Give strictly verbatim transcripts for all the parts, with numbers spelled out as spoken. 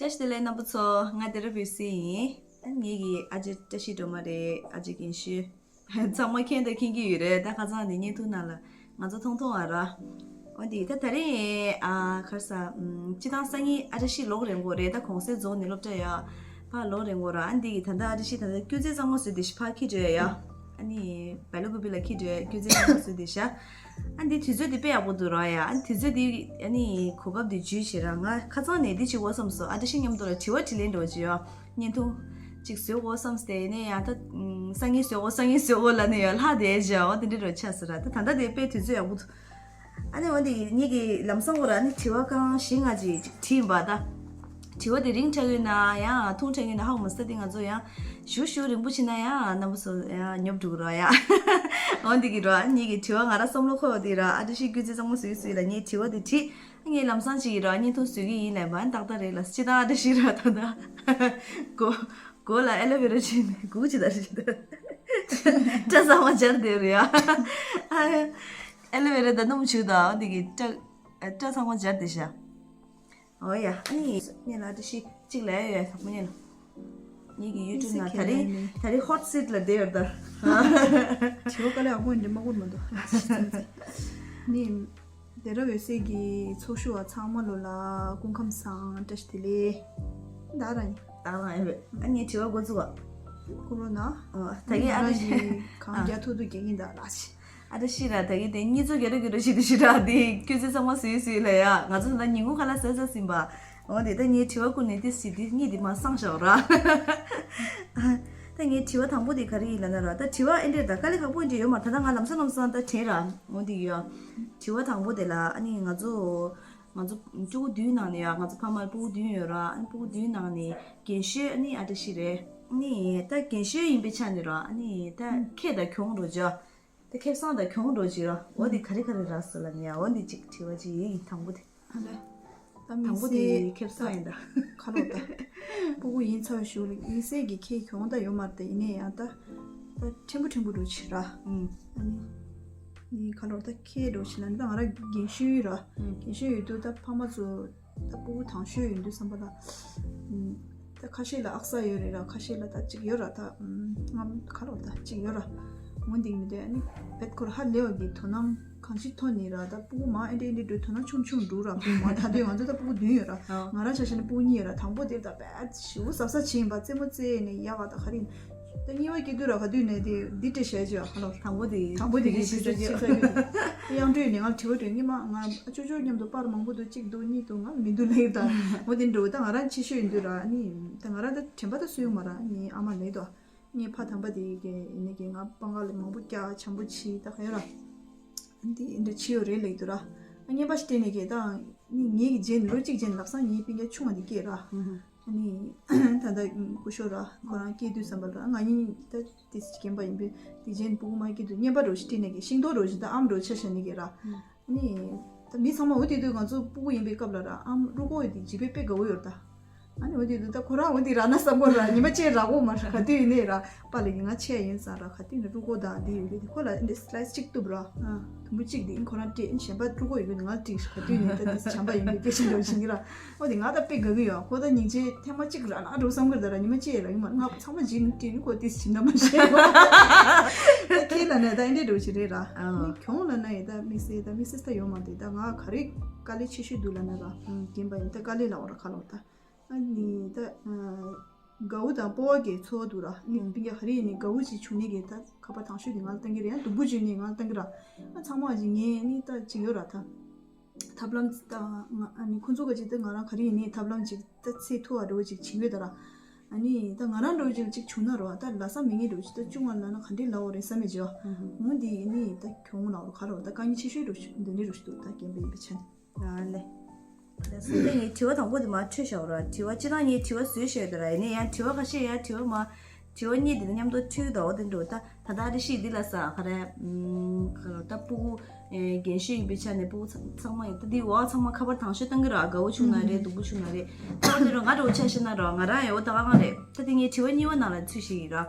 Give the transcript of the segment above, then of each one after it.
བཀྲ་ཤིས་བདེ་ལེགས་རྣམ་པ་ཚོ། ང་ཌེ་ར་བྷི་སི་ཡིན། ཨ་ངེད་ཀྱི་ཨ་ཅེ་བཀྲ་ཤིས་སྒྲོལ་མ་རེད། ཨ་ཅེ་རྒན་ཤོས། ཚང་མ་མཁྱེན་དང་མཁྱེན་གྱི་ཡོད་རེད། ད་ཁ་སང་ནས་བརྙན་ཐུང་ནང་ལ་ང་ཚོ་མཐོང་མཐོང་ཨ་ར། འོ་འདི་ད་ད་རིང་ཨ་ཁར་ས་ཨམ་སྤྱི་བཏང་སང་ཉིན་ཨ་བཀྲ་ཤིས་ལོག་རན་གོ་རེད། ད་གུང་སེང་རྫོགས་ནས་སློབ་གྲྭ་ཡ་ཕར་ལོག་རན་གོ་ར། ཨ་འདི་གི་ད་ད་ཨ་བཀྲ་ཤིས་ད་ད་སྐྱོད་རྫས་གཙང་མ་བཟོས་དེ་ཤི་ཕར་ཁྱི་འགྲོ་ཡ། ཨ་ནི་བལ་ལ་ཀུ་པི་ལ་ཁྱི་འགྲོ་ཡ་སྐྱོད་རྫས་གཙང་མ་བཟོས་དེ་ཤ། ཨ་འདི་དུས་ཚོད་འདི་དཔེ་ཡག་པོ་འདུག་ར་ཡ། ཨ་དུས་ཚོད་འདི་ཨ་ནི་གོ་སྐབས་འདི་བརྒྱུད་བྱེད་ར། ང་ཁ་སང་ནས་འདི་བྱེད་དགོས་བསམ་སོང་། ཨ་བཀྲ་ཤིས་མཉམ་དུ་ལ་དྲི་བ་དྲིས་ལན་འགྲོ་བྱེད་ཡ། བརྙན་ཐུང་གཅིག་བཟོས་དགོས་བསམ་སྟེ་ནས་ཡང་ད་སང་ཉིན་བཟོས་དགོས་སང་ཉིན་བཟོས་དགོས་ལ་ནས་ཡ་ལྷག་བསྡད་བྱ། འོ་དེ་འདྲ་རོ་ཆགས་སོང་ར། ད་ད་ལྟ་དེ་དཔེ་དུས་ཚོད་ཡག་པོ་འདུག་ཨ་ནི་འོ་འདི་ངེད་ཀྱི་ལམ་སང་གོ་ར། ཨ་ནི་དྲི་བ་གང་བཞི་ལྔ་ཅིག་ཅིག་དྲིས་ཡིན་པ་ད། དྲི་བ་དེ་རིང་དྲག་ཡོད་ན་ཡང་ཐུང་དྲག་ཡོད་ན་ཧ་གོ་མ་སོང་། དེ་ང་ཚོ་ཡང་ཞུ་ཞུ་རིང་པོ་ཕྱིན་ན་ཡང་རྣམ་པ་ཚོ་ཡང་ཉོབ་འགྲོ་གི་ར་ཡ། འོ་འདི་གི་ར། ཨ་ནི་ངེད་ཀྱི་དྲི་བ་ང་ར་བསམ་བློ་འཁོར་བ་དེ་ར། ཨ་བཀྲ་ཤིས་སྐྱོད་རྫས་གཙང་མ་བཟོས་བཟོས་ལ་ངས་དྲི་བ་དེ་དྲིས། ངས་ལམ་སང་ཅིག་ཡིན་ར་བརྙན་ཐུང་བཟོ་གི་ཡིན་ལབ་པ། ཨ་ནི་ཏག་ཏག་རེད་ལ་སྤྱི་བཏང་ཨ་བཀྲ་ཤིས་ར་ད་ད་གོ་གོ་ལ་ཨེ་ལོ་ཝེ་ར་བྱས་ནས་སྒུག་ཅི་ད་རེད་ད། སྐྲ་ཚང་མ་སྦྱར་བསྡད་རེད་ཡ། ཨེ་ལོ་ཝེ་ར་ད་སྣུམ་བྱུག་ད། འོ་འདི་གི་སྐྲ་སྐྲ་ཚང་མ་སྦྱར་བསྡད་ཤག་འོ་ཡ། ཨ་ནི་ངས་ལ་ཨ་བཀྲ་ཤིས་གཅིག་ལ་ཡོད་ཡ། ཚང་མ་ཉན་ལ། ངེད་ཀྱི་ཡུ་ཊུབ་ནང་ད་རིང་ད་རིང་ཧོ་ཊི་སིཊ་ལ་བསྡད་ཡོད་ད། དྲི་བ་དཀའ་ལས་ཡག་པོ་ཡིན་འདྲ་མ་གོ་མ་འདུག་ནི་ཌེ་ར་བྷི་སི་གི་ཚོགས་ཞུགས་པ་ཚང་མ་ལོ་ལ་སྐུ་ཁམས་བཟང་། བཀྲ་ཤིས་བདེ་ལེགས། ད་རང་ཡིན། ད་རང་ཡིན་པས། ཨ་ངས་དྲི་བ་འགོ་བཙུགས་པ། ཀོ་རོ་ན། ཨོ་ད་གིན་ཨ་ང་རང་རེ་ཞིག་གིས་གང་རྒྱག་ཐུབ་ཐུབ་རྒྱག་གིན་གདའ་ལགས་ཤི། ཨ་ད་ཤི་ར་ད་གིན་དེ་གཉིས་ཚོ་རྒྱ་ར་རྒྱ་ར་ཞིག་ཏུ་ཤི་ར་དེ་སྐྱོད་ཚེ་ཚང་མ་སུས་སུས་ལ་ཡ། ང་ཚོ་ད་ཉིན་གུང་ཁ་ལག་ཟ་ཟ་ཟིན་པ། འོ་དེ་ད་ངའི་དྲི་བ་ཀུན་ནས་དེ་སྲིད་དེ་གཉིས་དེ་མ་སངས་ཤག་ར། ད་ངའི་དྲི་བ་དང་པོ་དེ་ག་རེ་ཡིན་ལབ་ན་ར། ད་དྲི་བ་ཨེ་འདྲས་ད་དཀའ་ལས་ཁག་པོ་ཨེ་འདྲས་ཡོད་མ་རེད། ད་ད་ང་ལམ་སང་ལམ་སང་ད་དྲན་ར། འོ་དེ་ཡོད། དྲི་བ་དང་པོ་དེ་ལ་ཨ་ནི་ང་ཚོ་ང་ཚོ་སྤུ་གུ་བདུན་ནང་ནས་ཡ། ང་ཚོ་ཕ་མར་སྤུ་གུ་བདུན་ཡོད་ར། ཨ་ནི་སྤུ་གུ་བདུན་ནང་ནས་རྒན་ཤོས་ཨ་ནི་ཨ་བཀྲ་ཤིས་རེད། ཨ་ནི་ད་རྒན་ཤོས་ཡིན་པའི་ཆ་ནས་ར། ཨ་ནི་ད་ཁེ་ད་གྱོང་འགྲོ་ཅི། ད་ཁེ་བཟང་ད་གྱོང་འགྲོ་ཅི་ར། འོ་དེ་ག་རེ་ག་རེ་ར་སོ་ལ་ནི་ཡ། འོ་འདི་གཅིག་དྲི་བ་གཅིག་ཡིན་དང་པོ་དེ། ཨ་ལས། ད་དང་པོ་དེ་དམིགས་བསལ་ཁེ་བཟང་ཡིན་ད། ཁ་ལོ་ད། སྤུ་གུ་ཡིན་ཚར་བའི་གཞུག་ལ་དམིགས་བསལ་གྱི་ཁེ་གྱོང་ད་ཡོད་མ་རེད། ད་ཡིན་ནའི་ཡང་ད་ད་ཕྲན་བུ་ཕྲན་བུ་འགྲོ་ཕྱིན་ར། ཨུམ། ཨ་ནི་ནི་ཁ་ལོ་ད་ཁེ་འགྲོ་ཕྱིན་ལ་ནི་ད་ང་ར་རྒན་ཤོས་ཡོད་ར། ཨུམ། རྒན་ཤོས་ཡོད་དུས་ད་ཕ་མ་ཚོ་ད་སྤུ་གུ་དང་ཤོས་ཡོད་དུས་བསམ་པ་ལ། ཨུམ། ད་ཁ་ཤས་ལ་ཨག་ས་ཡོད་རེད་ར། ཁ་ཤས་ལ་ད་གཅིག་ཡོད་ར། ད་ཨུམ་ང་ཁ་ལོ་ད་གཅིག་ཡོད་ར། འོན་ཏེ་མི་དེ་ཨ་ནི་བེད་ཁོ་ར་ཧ་ལས་བ་གི་དོ་སྣང་གང་ཞིག་ཐོན་ནི་ར། ད་སྤུ་གུ་མ་ཨེ་འདྲེ་ཨེ་འདྲེ་འགྲོ་དོ་སྣང་ཆུང་ཆུང་འགྲོ་ར། སྤུ་གུ་མ་ད་དུས་ང་ཚོ་ད་སྤུ་གུ་བདུན་ཡོད་ར། ཨ། ང་རང་ཆ་བཞག་ན་སྤུ་གུ་གཉིས་ཡོད་ར། དང་པོ་དེར་ད་བེད་ཞིའུ་ཟབ་ས་བྱིན་པ་རྩེད་མོ་རྩེ་ནས་ཡག་ག་ད་ག་རེ་ཡིན། ད་གཉིས་པ་སྐྱེ་དུས་ར་ག་དུས་ནས་དེ་འདི་སྤྲད་བྱས་ཅི་ཡ་ཁ་ལོ། དང་པོ་དེ་དང་པོ་དེ་གི་དེ་ཕྱི་ཕྱི་ཕྱི་ཕྱི་ཕྱི་དབྱངས་སྒྲོལ་ནས་ང་དྲི་བ་དྲིས། སྔོན་མ་ང་ཨ་ཅོ་ཅོ་མཉམ་དུ་པར་མང་པོ་འདུག་གཅིག་འདུག་གཉིས་འདུག་ང་མི་འདུག་ལབ་ཡོད། ད་འོ་དེ་འགྲོ་ད་ང་རང་ཆེ་ཤོས་ཡིན་དུས་ར། ཨ་ནི་ད་ང་རང་ད་དྲན་པ་ད་སུ་ཡོང་མ་ར། ངའི་ཨ་མ་ལབ་དོ། ངའི་ཕ་དམ་པ་དེ་གི་ཡིན་ནི་གི་ང་སྤང་ག་ལ་མང་པོ་རྒྱག་བྱམས་པོ་བྱེད་ད་ག་ཡོད་ར། འདི་འདྲ་བྱེད་ཡོད་རེད་ལབ་དུས་ར། ཨ་རྔན་པ་ཞིག་སྤྲད་ནས་གི་ད་ངའི་གི་རྗེས་ལོ་གཅིག་རྗེས་ལབ་སང་ངའི་སྤུན་ཀྱག་ཆུང་བ་འདི་སྐྱེས་ར། ཨ་ནི་ད་ལྟ་སྐུ་ཞབས་ར་ཁོ་རང་སྐྱེས་དུས་ཙམ་པ་ལ་ང་གཉིས་ད་ཏིས་རྒན་པ་ཡིན་པས་དེ་རྗེས་སྤུ་གུ་མ་སྐྱེས་དུས་རྔན་པ་རོ་ཞིག་སྤྲད་ནས་གི་ཤིང་ཏོག་རོ་ཞིག་ད་ཨམ་རོ་ཆ་བཞག་ནས་གི་ར། ཨ་ནི་ད་མི་ཚང་མ་འོ་དེ་དུས་ང་ཚོ་སྤུ་གུ་ཡིན་པའི་སྐབས་ལ་ར་ཨམ་རུ་ཀོ་ཡི་དེ་བྱིས་པའི་དཔེ་དགའ་བོ་ཡོད་ར་ད། ཨ་ནི་འོ་དེ་དུས་ད་ཁོ་རང་འོ་དེ་ར་ན་བསམ་གོ་ར། ཉི་མ་གཅིག་ར་གོ་མ་ར་ག་དུས་ཡིན་ནའི་ར་པཱ་ལགས་ཀྱིས་ང་ཆེ་ཡིན་ཙང་ར་ག་དུས་ནས་རུ་ཀོ་དང་དེ་ཡོད་དེ་ཁོ་ལ་འདི་སི་ལའི་སི་གཅིག་གཏུབ་ར། དུམ་བུ་གཅིག་དེ་ཁོ་རང་སྤྲད། གཞན་པ་རུ་ཀོ་ཡོད་དུས་ང་སྤྲད། ག་དུས་ནས་ད་དེ་བྱམས་པ་ཡིན་པའི་སྐད་ཆ་འདྲ་བོ་བྱིན་གྱི་ར། འོ་དེ་ང་ད་དཔེ་དགའ་གི་ཡོད། ཁོ་ད་སྙིང་རྗེ། ཐེངས་མ་གཅིག་ར་ན་འགྲོ་བསམ་གི་ར་ད་ར་ཉི་མ་གཅིག་ར་ཡིན་མ་ང་ཚང་མ་རྗེས་ནས་སྤྲད་ནི་ཁོ་དེ་བྱིན་ན་མ་ཤེས་ད་ཁྱེད་ལ་ནས་ད་ཨེ་འདྲས་འགྲོ་བྱེད་རེད་ར། ཨ། གྱོང་ལབ་ན་ཡི་ད་དམིགས་བསལ་ད་དམིགས་བསལ་ད་ཡོད་མ་རེད། ད་ང་ག་རེ་དཀའ་ལས་ཆེ་ཤོས་འདུག་ལབ་ན་ར། རྒན་པ་ཡིན་ད་དཀའ་ལས་ལ་འོ་ར་ཁ་ལོ་ད། ཨ་ནི་ད་དགའ་བོ་དང་སྤོབས་པ་གི་ཚོར་བ་འདུག་ར། ཨ་ནི་སྤུན་ཀྱག་ག་རེ་ཡིན་ནའི་དགའ་བོ་ཅིག་བྱུང་ནས་གི་ད་ཁ་པར་དང་ཤོས་དེ་ང་ལ་བཏང་གི་རེད། ཡང་སྡུག་པོ་བྱུང་ནས་ང་ལ་བཏང་གི་ར། ཨ་ཚང་མ་ཅིག་ངས་ནི་ད་ཅིག་ཡོད་ར་ད། ཐབས་ལམ་ད་ང་ཨ་ནི་ཁོ་ཚོ་ག་ཅིག་ད་ང་རང་ག་རེ་ཡིན་ནའི་ཐབས་ལམ་ཅིག་ད་ཚད་མཐོ་བ་འདྲ་བོ་ཅིག་བྱེད་ཀྱི་ཡོད་ད་ར། ཨ་ནི་ད་ང་རང་འདྲ་བོ་ཅིག་ཅིག་བྱུང་ན་ར་ད་ལ་ས་མི་ངན་འདྲ་བོ་ཅིག་ད་ཅུང་ང་ལ་ན་ག་འདྲས་ལ་འོ་རེད་བསམ་མེད་ཅིག་འོ་འདི་ཡིན་ནི་ད་གྱོང་ལ་འོ་ར་ཁ་ར་འོ་ད་དཀའ་ངལ་ཆེ་ཤོས་འདྲ་བོ་ཅིག་འདི་འདྲས་འདྲ་བོ་ཅིག་འདུག་ད་རྒན་པ་ཡིན་པའི་ཆ་ནས། ཨ་ལེ། ད་སེམས་ནས་ངའི་དྲི་བ་དང་པོ་དེ་མར་འཕྲོས་བཞག་ར། དྲི་བ་སྤྱིར་བཏང་ངས་དྲི་བ་བཟོས་བཞག་ཡོད་ར། ཡིན་ནའི་ཡང་དྲི་བ་ཁ་ཤས་ཡང་དྲི་བ་མ་དྲི་བ་གཉིས་དེ་མཉམ་དུ་འཕྲོས་འདུག་འོ་དེ་འགྲོ་ད། ད་ལྟ་ཨ་རི་ཤི་འདི་ལ་ས་ག་རེ་ཨམ་ག་རེ་ད་སྤུ་གུ་ཨེ་རྒན་ཤོས་ཡིན་པའི་ཆ་ནས་སྤུ་གུ་ཚང་ཚང་མ་ཡིན་ད་འདི་འོག་ཚང་མ་ཁ་པར་དང་ཤོས་བཏང་གི་ར། དགའ་བོ་བྱུང་ན་རེད་སྡུག་པོ་བྱུང་ན་རེད། ད་འོ་དེ་འགྲོ་ང་འགྲོ་ཆ་ཤེས་ན་ར་ང་རང་ཡང་འོ་ད་ག་གང་རེད། ད་དེ་ངའི་དྲི་བ་གཉིས་པ་ནང་ལ་ཚུད་ཤིག་ཡིན་ར།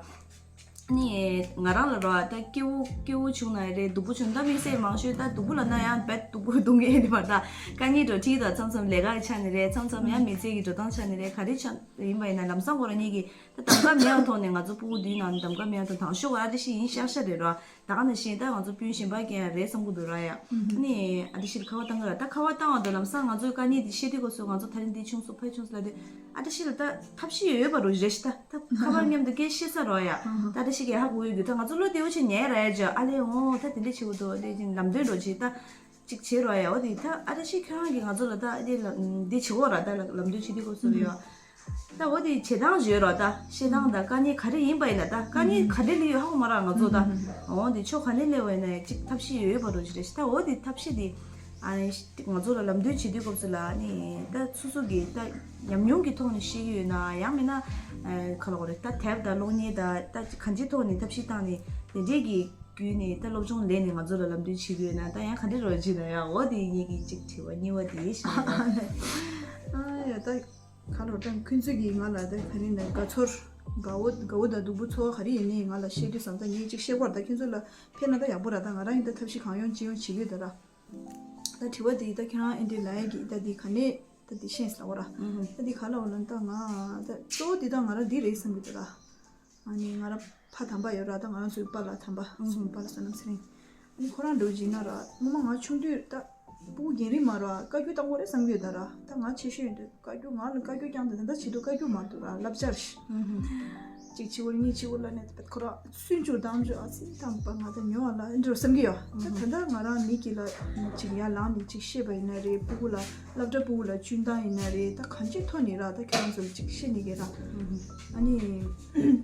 ནི་ང་རང་ལ་རོ་ད་སྐྱེ་བོ་སྐྱེ་བོ་བྱུང་ན་རེད། སྡུག་པོ་བྱུང་ན་ད་དམིགས་བསལ་མང་ཤོས་ད་སྡུག་པོ་ལབ་ན་ཡང་རྦད་སྡུག་པོ་སྡུག་ངེས་དེ་མ་ད་དཀའ་ངལ་འགྲོ་ཁྲིད་ད་མཚམས་མཚམས་ལས་ཀ་གི་ཆ་ནས་རེད། མཚམས་མཚམས་ཡང་མི་ཚེ་གི་འགྲོ་སྟངས་ཆ་ནས་རེད། ག་རེ་ཆ་ཡིན་པ་ཡིན་ན་ལམ་སང་ཁོ་རང་ཉིད་ཀྱི་ད་གདམ་ག་མེད་པའི་ཐོག་ནས་ང་ཚོ་སྤུ་གུ་བདུན་ནང་ནས་གདམ་ག་མེད་པའི་ཐོག་དང་ཤོག་ཨ་ཏི་ཤི་ཡིན་ཤག་ཤག་རེད་རོ། ད་ག་ནང་བཞིན་ད་ང་ཚོ་སྤུན་གཞན་པ་གན་ཡང་རེད་བསམ་གི་འདུག་ར་ཡ། ནི་ཨ་ཏི་ཤི་ལ་ཁ་པར་བཏང་གི་ར། ད་ཁ་པར་བཏང་བ་དང་ལམ་སང་ང་ཚོའི་དཀའ་ངལ་འདི་བཤད་དུས་སྐབས་སུ་ང་ཚོ་ད་རིང་འདི་བྱུང་སོང་ཕ་བྱུང་སོང་ལབ་དུས་ཨ་ཏི་ཤི་ལ་ད་ཐབས་ཤེས་ཡོད་པ་རུ་རེད་ཤི། ད་ད་ཁ་པར་མཉམ་དུ་སྐད་བཤད་ས་རོ་ཡ། ད་ཨ་ཏི་ཤི་གི་ཧ་གོ་ཡོད་གི། ད་ང་ཚོ་བློ་བདེ་བོ་ཆེ་ཉལ་ར་ཡ་ཇ་ཨ་ལེ་འོ་ད་དེ་འདྲ་བྱེད་དགོས་འདུག་ལེ་ཅིང་ལམ་སྟོན་འགྲོ་ཅིག་ད་ཅིག་བྱེད་རོ་ཡ། འོ་དེ་ད་ཨ་ཏི་ཤི་ཁྱོད་རང་གིས་ང་ཚོ་ལ་ད་ཨ་ལེ་ལ་འདི་བྱེད་དགོས་ར། ད་ལམ་སྟོན་བྱེད་དུས་སྐབས་སུ་རོ་ཡ། ད་འོ་དེ་བྱེད་སྟངས་བརྗོད་རོགས། ད་བཤད་སྟངས་དང་དཀའ་ངལ་ག་རེ་ཡིན་པ་ཡིན་ན་ད་དཀའ་ངལ་ག་རེ་སླེབས་ཡོད་ཧ་གོ་མ་རེད་ང་ཚོ་ད། འོ་དེ་ཕྱོགས་ག་ནས་སླེབས་པ་ཡིན་ན་ཅིག་ཐབས་ཤེས་ཡོད་ཡོད་པ་རུ་ཅི་རེད་ཤི། ད་འོ་དེ་ཐབས་ཤེས་དེ་ཨ་ནི་ང་ཚོ་ལ་ལམ་སྟོན་བྱེད་དུས་སྐབས་སུ་ལ་ནི་ད་སོ་སོ་གི་ད་ཉམས་མྱོང་གི་ཐོག་ནས་ཤེས་ཀྱི་ཡོད་ན་ཡང་མིན་ན་ག་ལ་གོ་རེད། ད་དེབ་དང་གློག་བརྙན་དང་ད་གང་ཅིའི་ཐོག་ནས་ཐབས་ཤེས་བཏང་ནས་དེ་འདྲས་ཀྱི་བརྒྱུད་ནས་ད་སློབ་སྦྱོང་ལེན་ནས་ང་ཚོ་ལ་ལམ་སྟོན་བྱེད་ཀྱི་ཡོད་ན་ད་ཡང་ག་འདྲས་རོ་ཅི་ན་ཡང་འོ་དེ་ངེད་ཀྱི་ཅིག་དྲི་བ་གཉིས་པ་དེ་ཤི། ཨ་ཡ་ད། ག་ལོ་ཀྲང་ཁོན་ཚོས་ཀྱིས་ང་ལ་ད་ག་རེ་ན་དགའ་ཚོར་དགའ་བོ་དགའ་བོ་དང་སྡུག་པོ་ཚོར་བ་ག་རེ་ཡིན་ནའི་ང་ལ་བཤད་དུས་བསམ་ད་ངས་ཅིག་བཤད་དགོས་ར། ད་ཁྱོད་ཚོ་ལ་ཕན་ན་ད་ཡག་པོ་ར། ད་ང་རང་ཡིན་ད་ཐབས་ཤེས་གང་ཡོང་ཅི་ཡོང་བྱེད་ཀྱི་ཡོད་ད་ར། ད་དྲི་བ་འདི་ད་ཁྱེད་རང་ཨེ་འདྲི་ལ་ཡ་གི་ད་འདི་ག་ནས་ད་འདི་ཤེས་ལ་འོ་ར། ད་འདི་ག་ལ་འོ་ལ་ད་ང་ད་གཙོ་བོ་འདི་ད་ང་རང་འདི་རེད་བསམ་གྱི་འདུག་ར། ཨ་ནི་ང་རང་ཕ་དམ་པ་ཡོད་ར། ད་ང་རང་ཚོའི་པཱ་ལགས་དམ་པ་སུ་པཱ་ལགས་བསོད་ནམས་ཚེ་རིང་། ཨ་ནི་ཁོ་རང་འདྲ་བོ་ཅིག་ཡིན་ན་ར་སྔོན་མ་ང་ཆུང་དུས་ད་སྤུ་གུ་རྒན་རིགས་མ་ར་བཀའ་བཀྱོན་བཏང་དགོས་རེད་བསམ་གྱི་ཡོད་ད་ར། ད་ང་ཆེ་ཤོས་ཡིན་དུས་བཀའ་བཀྱོན་ང་ལ་བཀའ་བཀྱོན་རྐྱང་དུ་ད་ལྟ་བྱེད་དུས་བཀའ་བཀྱོན་མ་འདུག་ར་བསླབ་བྱ་རེད། གཅིག་བྱེད་དགོས་གཉིས་བྱེད་དགོས་ལབ་ནས་ད་ཁོ་ར་སུན་ཅུ་དང་ཅུ་ཨ་ཚི་དང་པ་ང་ད་ཉོ་བ་ལ་ཨེ་འདྲ་བསམ་གྱི་ཡོད། ད་ད་ལྟ་ང་རང་མི་གི་ལ་ཅིག་ཡར་ལངས་ནས་ཅིག་བཤད་པ་ཡིན་ན་རེད། སྤུ་གུ་ལ་སློབ་གྲྭ་སྤུ་གུ་ལ་སྤྱོད་སྟངས་ཡིན་ན་རེད། ད་གང་ཅིའི་ཐོག་ནས་ར་ད་ཁྱེད་རང་ཚོ་ལ་ཅིག་བཤད་ནས་གི་ར། ཨ་ནི་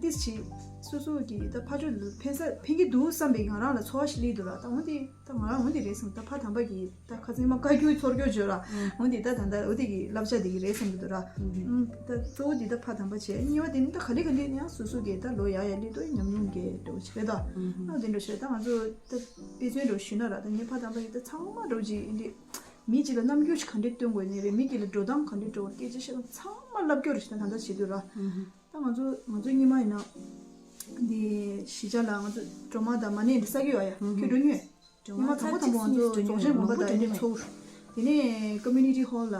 ཏིས་ཅིག་སོ་སོ་གི་ད་ཕར་ཕྱོགས་ལ་ཕན་ས་ཕན་གྱི་འདུག་བསམ་པའི་ང་རང་ལ་ཚོར་བ་ཞིག་སླེབས་འདུག་ར། ད་འོན་ཏེ་ད་ང་རང་འོན་ཏེ་རེད་བསམ། ད་ཕ་དམ་པ་གི་ད་ཁ་སང་མ་བཀའ་བཀྱོན་ཚོར་སྐྱོ་བརྗོད་ར། འོན་ཏེ་ད་ད་ད་འོ་དེ་གི་བསླབ་བྱ་དེ་གི་རེད་བསམ་གི་འདུག་ར། ཨུམ། ད་གཙོ་བོ་འདི་ད་ཕ་དམ་པ་བྱས། གཉིས་པ་དེ་ནི་ད་ག་ལེ་ག་ལེ་ནི་ཡང་སོ་སོ་གི་ད་ལོ་ཡག་ཡག་སླེབས་དུས་ཉམས་མྱོང་གི་འགྲོ་བྱེད་རེད་ད། ཨ་དེ་འདྲ་བྱས་ད་ང་ཚོ་ད་དཔེ་མཚོན་འགྲོ་ཞུས་ན་ར། ད་ངའི་ཕ་དམ་པ་ཡིན་ད་ཚང་མ་འགྲོ་ཅིག་ཡིན་དེ། མི་གཅིག་ལ་རྣམ་འགྱུར་ཞིག་ག་འདྲས་སྟོན་དགོས་ནི་རེད། མི་གཅིག་ལ་འགྲོ་སྟངས་ག་འདྲས་འགྲོ་དགོས། སྐད་ཆ་བཤད་སྟངས་ཚང་མ་ལབ་སྐྱོར་རེད་ཞེ་ན་ད་ལྟ་བྱེད་དུས་ར། ད་ང་ཚོ་ང་ཚོ་སྔོན་མ་ཡིན་ན་འདི་གཞིས་ཆགས་ལ་ང་ཚོ་སྒྲོལ་མ་དང་མ་ཎི་འདི་ས་རྒྱུ་ཡོད་ཡ། ཁྱོད་འགྲོ་མྱོང་ཡོད། ཉི་མ་དང་པོ་དང་པོ་ང་ཚོ་རྫོང་ཆེན་དགོན་པ་དང་འདི་ཚོགས། དེ་ནས་ཀོ་མུ་ནི་ཊི་ཧོལ་ལ་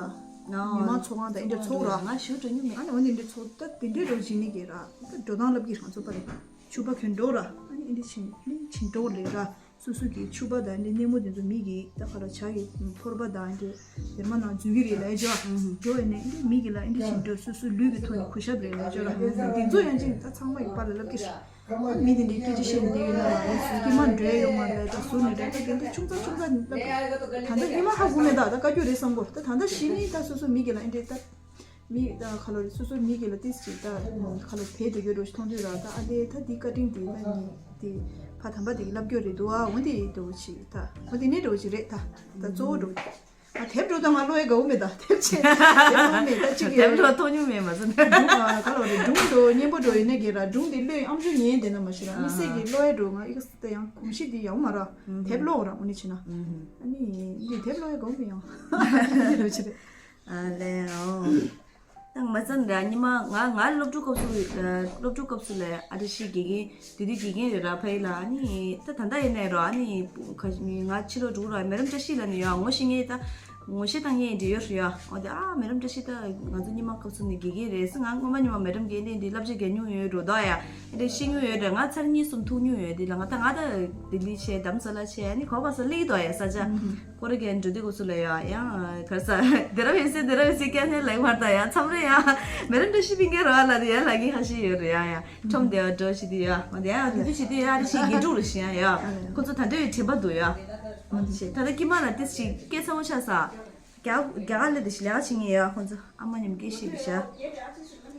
མི་མང་ཚོགས་ཁང་དང་འདི་ཚོགས་ར། ང་ཞུ་འགྲོ་མྱོང་མེད། ཨ་ནི་འོ་འདི་འདི་ཚོགས་ད་དེ་འདྲའི་རོགས་བྱེད་ནི་གི་ར། ད་འགྲོ་སྟངས་ལབ་ཀྱི་རང་ཚོ་པ་རེད། ཕྱུ་པ་གྱོན་འགྲོ་ར། ཨ་ནི་འདི་ཕྱིན་ནི་ཕྱིན་འགྲོ་ལེ་ར། སོ་སོ་གི་ཕྱུ་པ་དང་འདི་སྣེ་མོ་འདི་ཚོ་མི་གི་ད་ག་ར་ཇ་གི་ཕོར་པ་དང་འདི་སྡེར་མ་ནང་འཛུལ་གི་རེད་ལབ་ཅོ། འགྲོ་ཡིན་ནི་འདི་མི་གི་ལ་འདི་ཕྱིན་འགྲོ་སོ་སོ་ལུས་ཀྱི་ཐོག་ནས་གུས་ཞབས་རེད་ལབ་ཅོ་ར། འདི་ཚོ་ཡང་ཅིག་ད་ཚང་མ་གི་པ་ལ་ལབ་ཀྱི་ར། མི་དེ་འདྲའི་སྐད་ཆ་བཤད་ནས་བསྡད་ཡོད་ན་ཡང་སྐྱེས་མ་འགྲོ་ཡ་ཡོད་མ་རེད། ད་ཟུར་ནས་འགྲོ་ད་དེ་འདྲ་ཆུང་ཙག་ཆུང་ཙག་ནས་ལབ། ད་ལྟ་སྐྱེས་མ་ཧ་གོ་མེད་ད། ད་བཀའ་བཀྱོན་རེད་བསམ་གོ། ད་ད་ལྟ་གཞི་ནས་ད་སོ་སོ་མི་གི་ལ་ཨེ་འདྲས་ད་མི་ད་ཁ་ལོ་རེད། སོ་སོ་མི་གི་ལ་ཏིས་ཅིག་ད་ཁ་ལོ་བས་དེ་གི་འགྲོ་ཞིག་མཐོང་དུས་ར། ད་ཨ་ལེ་ད་འདི་བཀའ་དྲིན་དེ་ད་ནི་དེ་ཕ་དམ་པ་དེ་གི་ལབ་སྐྱོན་རེད་འདུག་ཨ། འོ་དེ་འགྲོ་ཞིག་ད་འོ་དེ་ནས་འགྲོ་ཞིག་རེད། ད་ད་གཙོ་བོ་འགྲོ། ཨ་དེབ་འགྲོ་ད་ང་ཀློག་ཡ་དགའ་བོ་མེད་ད། དེབ་ཆེ་དེབ་ཀློག་མེད་ད་ཅིག་དེབ་ཀློག་མཐོང་མྱོང་མེད་མ་ཟད། སྒྲུང་ཨ་ག་ལ་རེད། སྒྲུང་འགྲོ་སྙན་པོ་འགྲོ་ཡིན་ནའི་གི་ར། སྒྲུང་དེ་ཀློག་ཨམ་ཅོག་ཉན་དེ་ན་མ་ཤི་ར། མི་སེ་གི་ཀློག་ཡ་འགྲོ་ང་ཨི་ག་སི་ད་ཡང་གོམས་གཤིས་དེ་ཡག་མ་ར། དེབ་ཀློག་ར་འོ་ནི་ཆེ་ན། ཨ་ནི་འདི་དེབ་ཀློག་ཡ་དགའ་བོ་མེད་ཡང་འགྲོ་ཆེ་རེད། ཨ་ལེ་ཨོ། ད་མ་ཙམ་ར་ཉི་མ་ང་ང་སློབ་ཕྲུག་སྐབས་སུ་སློབ་ཕྲུག་སྐབས་སུ་ལས་ཨ་ཏི་ཤི་དགེ་རྒན་དེ་དུས་དགེ་རྒན་རེད་ར་ཕ་ཡི་ལ། ཨ་ནི་ད་ད་ལྟ་ཡིན་ནའི་རོ། ཨ་ནི་ཁ་ང་ཕྱི་ལོགས་འགྲོ་ར་མེ་རམ་བཀྲ་ཤིས་ལ་ནི་ཡོད་ངོ་ཤེས་ངེས་ད་ངོ་ཤེས་བཏང་ངེས་འདྲི་ཡོད་རེད་ཡ། འོ་དེ་ཨ་མེ་རམ་བཀྲ་ཤིས་ད་ང་ཚོ་ཉི་མ་སྐབས་སུ་ནི་དགེ་རྒན་རེད་ཟེར། ང་སྔོན་མ་ཉི་མ་མེ་རམ་དགེ་རྒན་དེ་འདི་བསླབ་བྱ་རྒྱག་མྱོང་ཡོད་རོ་དོ་ཡ། ཨ་འདྲ་ཤེས་མྱོང་ཡོད་ར། ང་ཚར་གཉིས་གསུམ་ཐུག་མྱོང་ཡོད་དེ་ལ། ང་ད་ང་ད་ལྡི་ལི་ཆེ་དྷརམ་ས་ལ་ཆེ་ཨ་ནི་གོ་པ་ས་ལི་དོ་ཡ་ས་ཆ། ཀོ་རེ་གན་འགྲོ་དུས་སྐབས་སུ་ལ་ཡ་ཡང་གར་ས་དེ་ར་བས་སེ་དེ་ར་བས་སེ་སྐད་ནས་ལེགས་མར་ད་ཡ་མཚམས་རེ་ཡ་མེ་རམ་བཀྲ་ཤིས་པིན་ཀེ་རོ་ཨ་ལ་དེ་ཡ་ལ་གི་ཁ་ཤས་ཡོད་རེད་ཡ་ཡ། ཁྲོམ་དེ་བ་འགྲོ་ཞིག་དེ་ཡ་འོ་དེ་ཡ་དེ་དུས་ཞིག་དེ་ཡ་རེ་ཞིག་དགེ་ཕྲུག་རེ་ཞིག་ཡ་ཡ། ཁོ་ཚོ་ད་འདྲ་བའི་དྲན་པ་འདུག་ཡ། འོ་དེ་ཞིག་ད་ལྟ་ཀི་མ་ལ་དེ་ཞིག་སྐད་ཚ་བོ་ཆགས་ས། རྒྱ་རྒྱ་གར་ལ་དེ་ཞིག་ལས་ཀ་བྱེད་ངེས་ཡ། ཁོ་ཚོ་ཨ་མ་མཉམ་སྐད་བཤད་དེ་ཤ།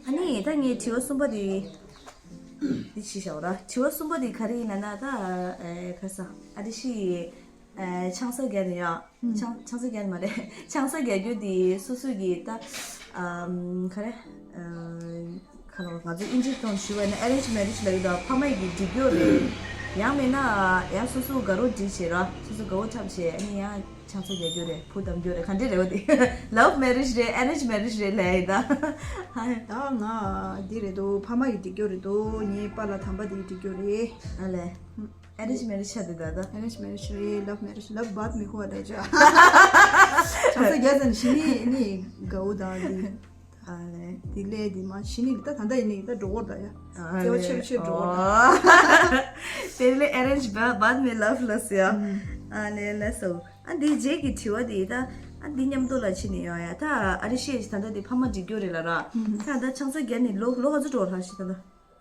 ཨ་ནི་ད་ངའི་དྲི་བ་གསུམ་པ་དེ་དེ་ཞིག་བྱ་བ་ར། དྲི་བ་གསུམ་པ་དེ་ག་རེ་ཡིན་ན་ན་ད་ཨེ་ག་ས་ཨ་དེ་ཞིག་ཨེ་ཆང་ས་རྒྱག་ནས་ཡ། ཆང་ཆང་ས་རྒྱག་ནས་མ་རེད། ཆང་ས་རྒྱག་རྒྱུ་དེ་སོ་སོ་གི་ད་ཨམ་ག་རེ་ཨ་ག་ལ་ང་ཚོ་ཨིན་ཇི་ཐོག་ཞུ་བ་ཡིན་ན་ཨེ་རེན་ཇི་མེ་རེཇ་ལབ་ཡོད་ད། ཕ་མ་གི་འགྲིག་རྒྱུ་རེད། ཡང་མིན་ན་ཡང་སོ་སོ་དགའ་རོགས་སྒྲིག་བྱེད་ར། སོ་སོ་དགའ་བོ་འཁྲབ་བྱེད། ཨ་ནི་ཡང་ཆང་ས་རྒྱག་རྒྱུ་རེད། བུ་བདམ་རྒྱུ་རེད། ག་འདྲ་རེད་བ་དེ། Love marriage རེད། Arrange marriage རེད་ལབ་ཡིན་ད། ད་ང་འདི་རེད་དོ། ཕ་མ་ཡིས་སྒྲིག་རྒྱུ་རེད་དོ། ངའི་པཱ་ལགས་དམ་པ་དེ་ཡིས་སྒྲིག་རྒྱུ་རེད། ཨ་ལས། Arrange marriage ཆགས་འདུག་ད་ད། Arrange marriage རེད། Love marriage, love बाद में हुआ ལབ་བྱ། ཆང་ས་རྒྱག་ཙམ་ཞིག་ནི་ནི་དགའ་བོ་དང་འདི། ཨ་ལས། དེ་ལས་དེ་མ་གཞི་ནས་ད་ད་ལྟ་ཡིན་ནའི་ད་འགྲོ་བར་ད་ཡ། ཨ་བརྩེ་བ་ཆེ་རུ་ཆེ་རུ་འགྲོ་བར་ད། དེ་ལས་arrange बाद में love ལབ་ཟེར་ཡ། ཨ་ལས་ལགས་སོ། ཨ་འདི་རྗེས་ཀྱི་དྲི་བ་དེ་ད། ཨ་འདི་མཉམ་དུ་ལ་ཕྱིན་ནས་ཡོང་ཡ། ད་ཨ་རི་ཤི་ཡ་ཞིག་ད་ལྟ་དེ་ཕ་མ་འགྲིག་རྒྱུ་རེད་ལ་ར། ད་ད་ཆང་ས་བརྒྱབ་ནས་ལོ་ལོ་ག་ཚོད་འགྲོ་བ་ལྷག་ཤི་ད་ལྟ།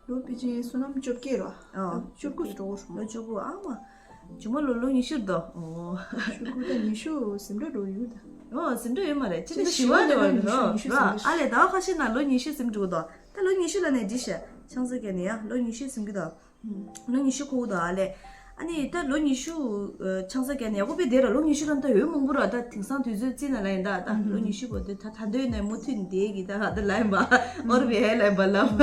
ལོ་པེ་ཅིན་བསོད་ནམས་བཅོ་བརྒྱད་ར། ཨ། བཅུ་དགུ་ཞིག་འགྲོ་བ་རེད། ལོ་བཅུ་དགུ་ཨ་མ། ཇོ་མོ་ལོ་ལོ་ཉི་ཤུ་རེད་དོ། ཨོ། ཆུ་ཁུ་ད་ཉི་ཤུ་ཟིན་འགྲོ་འགྲོ་ཡོད་ད། ཨོ་ཟིན་འགྲོ་ཡོད་མ་རེད། ཅི་ད་ད་ཞི་བ་ཞི་བ་རེད་བ་ཉི་ཤུ་རེད་ཉི་ཤུ་ཟིན་ར། འགྲོ་ཨ་ལས་ཟླ་བ་ཁ་ཤས་ནང་ལོ་ཉི་ཤུ་ཟིན་འགྲོ་གི་འདུག་ད་ལོ་ཉི་ཤུ་ལ་ནས་འདི་ཤ་ཆང་ས་བརྒྱབ་ནས་ཡ་ལོ་ཉི་ཤུ་ཟིན་གི་འདུག་ལོ་ཉི་ཤུ་ཁུག་འདུག་ཨ་ལས། ཨ་ནི་ད་ལོ་ཉི་ཤུ་ཆང་ས་བརྒྱབ་ནས་ཡག་པོ་དཔེ་བསྡད་ར། ལོ་ཉི་ཤུ་ལ་ད་ཡོད་མང་པོ་ར། ད་དེང་སང་དུས་ཚོད་རྩིས་ན་ལ་ཡིན་ད། ད་ལོ་ཉི་ཤུ་བར་དུ་ད་ད་འདོད་ནས་མུ་མཐུད་བསྡད་གི་ད་ད་ལ་ཡིན་པ། ཨོར་བི་ཧེ་ལ་ཡིན་པ་ལབ།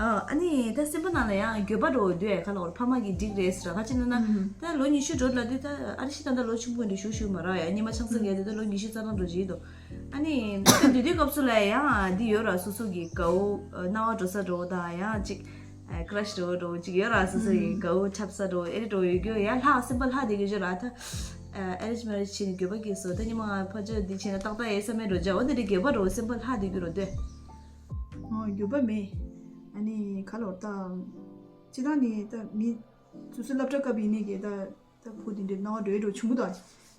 ཨ་ནི་ད་སེམས་པ་ནང་ལ་ཡང་འགྱོད་པ་འགྲོ་འདུག་ཨེ། ཁ་ལ་ཨོར་ཕ་མ་གི་འགྲིག་རེད་ཟེར་ར། ཁ་ཅིག་ན་ན་ད་ལོ་ཉི་ཤུ་འགྲོ་ལ་དུས་ད་ཨ་རི་ཤི་ད་ད་ལོ་ཆུང་པོ་འདྲ་ཞུ་ཞུ་མ་ར་ཡ། ཉི་མ་ཆང་ས་བརྒྱབ་དུས་ད་ལོ་ཉི་ཤུ་རྩ་གྲངས་འགྲོ་བཞིན་འདུག་ཨ་ནི་ད་དུས་དུས་སྐབས་སུ་ལ་ཡང་འདི་ཡོད་ར། སོ་སོ་གི་དགའ་བོ་སྣང་བ་འགྲོ་ས་འགྲོ་དང་ཡང་ཅིག་ཀ་རཤ་འགྲོ་འགྲོ་ཅིག་ཡོད་ར། སོ་སོ་ཡི་དགའ་བོ་འཁྲབ་ས་འགྲོ་ཨེ་རེ་འགྲོ་ཡོད་རྒྱུ་ཡ་ལྷག་སེམས་པ་ལྷག་བསྡད་རྒྱུ་ཅིག་ར། ད་ཨེ་རེཇ་མེ་རེཇ་བྱས་ནས་འགྱོད་པ་སྐྱེས་སོ། ད་ཉི་མ་ཕ་ཆོས་འདི་བྱས་ན་ཏག་ཏག་ཡོད་ས་མེད་འགྲོ་ཅག་འོ་འདི་འདྲའི་འགྱོད་པ་འགྲོ་སེམས་པ་ལྷག་བསྡད་རྒྱུ་རོ་འདོད། ཨོ་འགྱོད་པ་མེད། ཨ་ནི་ག་ལོར་ད་སྤྱི་བཏང་ནི་ད་མི་སོ་སོ་སློབ་གྲྭ་སྐབས་ཡིན་ནི་གི་ད། ད་བུ་དེ་འདྲའི་སྣང་བ་འགྲོ་ཡི་འགྲོ་བྱུང་གི་འདུག་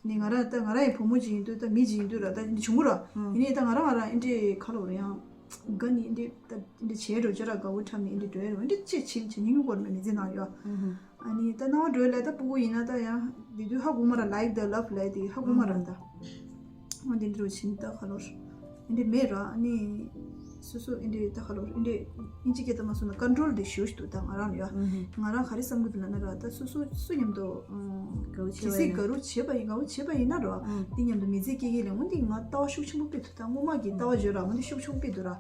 ནི་ང་རང་ད་ང་རང་ཡི་བུ་མོ་ཅིག་ཡིན་དུས་ད་མི་ཅིག་ཡིན་དུས་ར་ད་འདི་བྱུང་གི་ར། ཡིན་ནའི་ད་ང་རང་ང་རང་ཨེ་འདྲའི་ཁ་ལོ་ར་ཡང་དགའ་ནི་ཨེ་འདྲའི་ད་ཨེ་འདྲའི་བྱས་འགྲོ་བྱས་ར་དགའ་བོ་འཁྲབ་ནི་ཨེ་འདྲའི་འགྲོ་ཡ་ར་ཨེ་འདྲའི་ཅེས་བྱེད་བྱེད་སྙིང་པོར་མི་མི་ཚེ་ནང་ཡོད། ཨ་ནི་ད་སྣང་བ་འགྲོ་ཡ་ལ་ད་སྤུ་གུ་ཡིན་ན་ད་ཡང་དེ་དུས་ཧ་གོ་མ་ར་like the love ལབ་དེ་ཧ་གོ་མ་ར་ད། འོ་འདི་འདྲ་བྱིན་ད་ཁ་ལོར། འདི་མེད་ར་ནི། སོ་སོ་འདི་འདྲ་ད་ཁ་ལོར་འདི་འདྲ་ཨིན་ཇི་སྐད་ད་མ་སོང་ན་ཀོན་ཊོལ་འདི་ཞུ་ཞུ་ད་ང་རང་ཡ། ང་རང་ག་རེ་བསམ་གི་འདུག་ལབ་ན་ར་ད་སོ་སོ་སུ་མཉམ་དུ་དགའ་བོ་བྱེད་ཇི་སྲིད་དགའ་རུ་བྱེད་པ་ཡིན་དགའ་བོ་བྱེད་པ་ཡིན་ན་ར་འདི་མཉམ་དུ་མི་ཚེ་སྐྱེལ་གི་ལས་འོ་འདི་ང་ལྟ་བ་ཤུགས་ཆེན་པོ་སྤེལ་ཐུབ་ད་སྔོན་མ་གི་ལྟ་བ་བརྗོད་ར་འོ་འདི་ཤུགས་ཆེན་པོ་སྤེལ་འདུག་ར།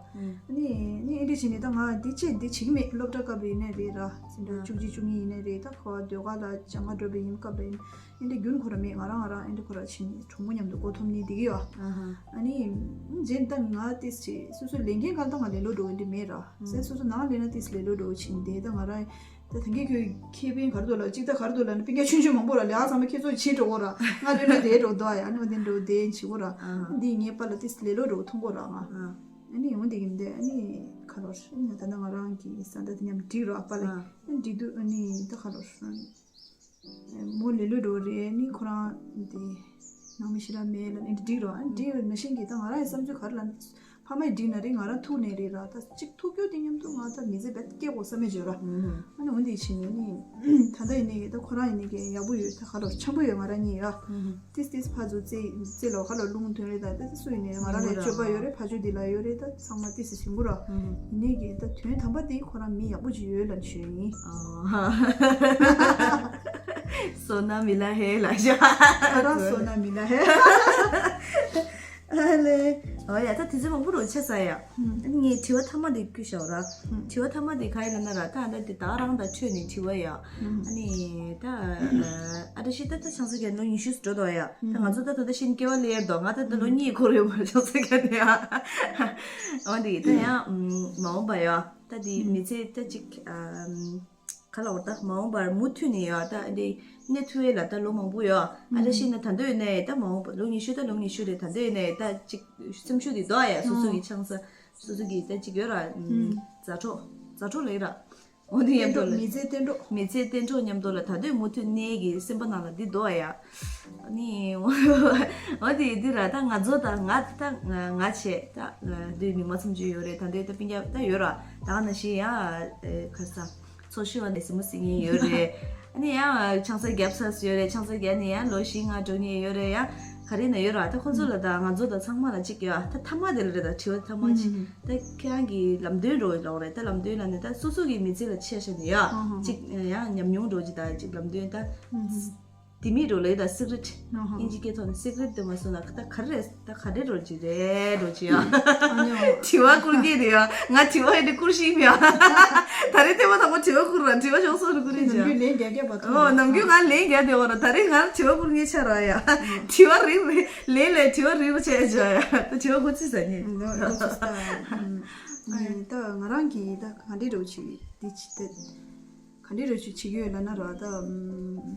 ནི་ནི་ཨིན་ཇི་བྱིན་ནི་ད་ང་འདི་བྱེད་འདི་བྱེད་གི་མེད་སློབ་གྲྭ་སྐབས་ཡིན་ནའི་རེད་ར་ཟིན་འདྲ་བཅུ་གཅིག་བཅུ་གཉིས་ཡིན་ནའི་རེད་ད་ཁ་བ་ཟློས་གར་ལ་སྦྱང་ག་འགྲོ་བའི་ཡིན་སྐབས་ལ་ཡིན། ཨེ་འདྲ་རྒྱུན་ཁོ་ར་མེད་ང་རང་ང་རང་ཨེ་འདྲ་ཁོ་ར་ཕྱིན་གྲོགས་མོ་མཉམ་དུ་སྒོ་ཐོམ་ནི་འདི་གི་ཡོད། ཨ་ནི་རྗེས་ད་ང་ཏིས་ཆེ་སོ་སོ་ལས་འགན་གང་ལྟ་ང་ལས་ལོ་འགྲོ་འདི་མེད་ར་སེ་སོ་སོ་ནང་ལས་ན་ཏིས་ལས་ལོ་འགྲོ་ཕྱིན་དེ་ད་ང་རང་ད་ཐང་གི་ཁྱོད་ཁེ་ཕན་གར་དུ་ལ་གཅིག་ད་གར་དུ་ལ་ནི་པིན་ཀ་ཆུན་ཆུན་མང་པོ་ར་ལས་ཨ་ཚང་མ་ཁྱེད་ཚོ་ཕྱིན་འགྲོ་གོ་ར་ང་ལས་ལོ་དེ་འགྲོ་དོ་ཡ་ཨ་ནི་མ་དེ་འགྲོ་དེ་འཆི་གོ་ར་འདི་ངའི་པ་ལ་ཏིས་ལས་ལོ་འགྲོ་མཐོང་གོ་ར་ང་ཨ་ནི་འོ་འདི་གི་འདི་ཨ་ནི་ཁ་ལོར་ད་ད་ང་རང་གི་ས་ད་དེ་མཉམ་འགྲིག་ར་པ་ལ་འགྲིག་དུ་ཨ་ནི་ད་ཁ་ལོར། མོ་ལེ་ལོས་འགྲོ་རེད་ནི་ཁོ་རང་དེ་ནང་མི་ཞིག་ལ་མེད་ལ་ནི་འགྲིག་རོགས་ཨ་འགྲིག་མི་ཤེས་གི་ད་ང་རང་ཡི་བསམ་ཚུལ་ག་རེ་ལ་ཕ་མ་ཡི་འགྲིག་ན་རེད་ང་རང་ཐུག་ནས་རེད་ར་ད་གཅིག་ཐུག་རྒྱུ་དེ་མཉམ་དུ་ང་ད་མི་ཚེ་བེད་སྐྱེ་དགོས་བསམ་མེད་བརྗོད་ར་ཨ་ནི་འོན་ཏེ་ཕྱིན་ནས་ནི་ད་ལྟ་ཡིན་ནི་ད་ཁོ་རང་ཡིན་ནི་གི་ཡག་པོ་ཡོད་ད་ག་རོགས་འཆམ་པོ་ཡོད་ང་རང་གཉིས་ཡ་ཏིས་ཏིས་ཕ་ཚོ་རྩེ་རྩེ་ལོ་ག་ལོ་རླུང་ཐོན་རེད་ད་ད་སུ་ཡིན་ནི་ང་རང་ལ་སྤྱོད་པ་ཡོད་རེད་ཕ་ཆོས་འདི་ལ་ཡོད་རེད་ད་ཚང་མ་ཏིས་ཏིས་ཡིན་གོ་ར་ཡིན་ནི་གི་ད་དོན་དམ་པ་དེ་ཁོ་རང་མི་ཡག་པོ་ཅིག་ཡོད་ལ་ཞུ་ཡིན། सोना मिला है ལ་ཤ། ཁ་རང་སོ་ན་མི་ལ་ཧེ། ཨ་ལེ། ཨོ་ཡ་ད་དེ་ཚོ་མང་པོ་རོ་ཆེ་ས་ཡ། ཨ་ནི་ངས་དྲི་བ་ཐ་མ་དེ་བསྐུལ་ཤོག་ར། དྲི་བ་ཐ་མ་དེ་ག་ཡིན་ལབ་ན་ར་ད་ད་དེ་ད་རང་ད་འཕྲོས་ནས་དྲི་བ་ཡ། ཨ་ནི་ད་ཨ་ད་ཤི་ད་ད་ཆང་ས་རྒྱ་ལོ་ཉི་ཤུ་འགྲོ་དོ་ཡ། ད་ང་ཚོ་ད་ད་ད་ཤི་ནི་སྐྱེ་བ་ལེར་དོ་ང་ད་ད་ལོ་གཉིས་འཁོར་ཡོད་མ་ཆང་ས་རྒྱ་ནས་ཡ། ཨོ་འདི་ད་ཡ་མ་འོངས་པ་ཡ། ད་དེ་མི་ཚེ་ད་ཅིག་ག་ལ་བར་ད་མ་འོངས་པར་མུ་མཐུད་ནས་ཡོད་ད་འདི་གནས་ཐུབ་ཡས་ལ་ད་ལོ་མང་པོ་ཡོད་ཨ་ད་ཤི་ན་ད་འདོད་ནས་ད་མ་འོངས་པ་ལོ་ཉི་ཤུ་ད་ལོ་ཉི་ཤུ་རེད་ད་འདོད་ནས་ད་ཅིག་སེམས་ཤུགས་འདི་དོ་ཡ་སོ་སོ་གི་ཆང་ས་སོ་སོ་གི་ད་ཅིག་ཡོད་ར་མཛའ་གྲོགས་མཛའ་གྲོགས་ལ་ཡོད་ར། འོ་དེ་མཉམ་དུ་ལ་མི་ཚེ་བརྟན་གྲོགས། མི་ཚེ་བརྟན་གྲོགས་མཉམ་དུ་ལ་ད་དུང་མུ་མཐུད་གནས་ཀྱི་སེམས་པ་ནང་ལ་འདི་འདུག་ཨ་ཡ། ནི་འོ་དེ་འདི་ར་ད་ང་ཚོ་ད་ང་ད་ང་བྱས་ད་འདི་མི་མ་ཚོམ་ཅིག་ཡོད་རེད་ད་འདི་ད་སྤུན་ཀྱག་ད་ཡོད་ར་ད་ག་ནང་བཞིན་ཡ་ཁ་ས་ཚོ་ཤི་བ་ནས་སི་མོ་སི་ངན་ཡོད་རེད། ནི་ཡང་ཆང་ས་རྒྱབ་ས་སུ་ཡོད་རེད། ཆང་ས་རྒྱབ་ནི་ཡང་ལོ་བཞི་ལྔ་འགྲོ་ངེས་ཡོད་རེད། ཡང་ག་རེ་ན་ཡོད་ར་ད་ཁོ་ཚོ་ལ་ད་ང་ཚོ་ད་ཚང་མ་ལ་གཅིག་ཡོད་ད་ཐ་མ་དེ་ལ་རེད་ད་དྲི་བ་ཐ་མ་གཅིག་ད་ཁྱེད་རང་གི་ལམ་སྟོན་འགྲོ་ཡོད་ལོག་རེད་ད་ལམ་སྟོན་ལ་ནི་ད་སོ་སོ་གི་མི་ཚེ་ལ་ཆེ་ཤ་ནི་ཡ་གཅིག་ཡང་ཉམས་མྱོང་འགྲོ་གཅིག་ད་གཅིག་ལམ་སྟོན་ད། དེ་མིན་འགྲོ་ལེ་ད་སི་ཀ་རེཊ། ཨ་ཧ། ཨིན་ཇི་སྐད་ཐོག་ནས་སི་ཀ་རེཊ་དེ་མ་སོང་ན་ད་ག་རེ་ད་ག་རེ་འགྲོ་ཅི་རེད་འགྲོ་ཅི་ཡ། ཨ་ནི་ཨོ། དྲི་བ་བསྐུར་གི་རེད་ཡ། ང་དྲི་བ་ཡིན་དུས་བསྐུར་ཤེས་མེད་ཡ། ད་རེས་ཐེངས་མ་དང་པོ་དྲི་བ་བསྐུར་ར། དྲི་བ་ཆུང་སོང་རུ་བསྐུར་རེད་ཅི་ཡ། ནམ་རྒྱུན་ལན་རྒྱག་རྒྱག་པ་ཐོག་ཨོ་ནམ་རྒྱུན་ང་ལན་རྒྱག་བསྡད་ཡོད་ར། ད་རེས་ང་དྲི་བ་བསྐུར་མཁན་ཆགས་ར་ཡ། དྲི་བ་རེ་རེ་ལན་ལས་དྲི་བ་རེ་རེ་བྱས་ཅི་ཡ། ད་དྲི་བ་ཁོ་ཚིག་ཟ་ཉེ། ཨ་ནི་ད་ང་རང་གིས་ད་ག་འདྲས་འགྲོ་ཅི་འདི་ཅི་ད། ག་འདྲས་རེ་ཞིག་བྱེད་ཀྱི་ཡོད་ལབ་ན་ར་ད།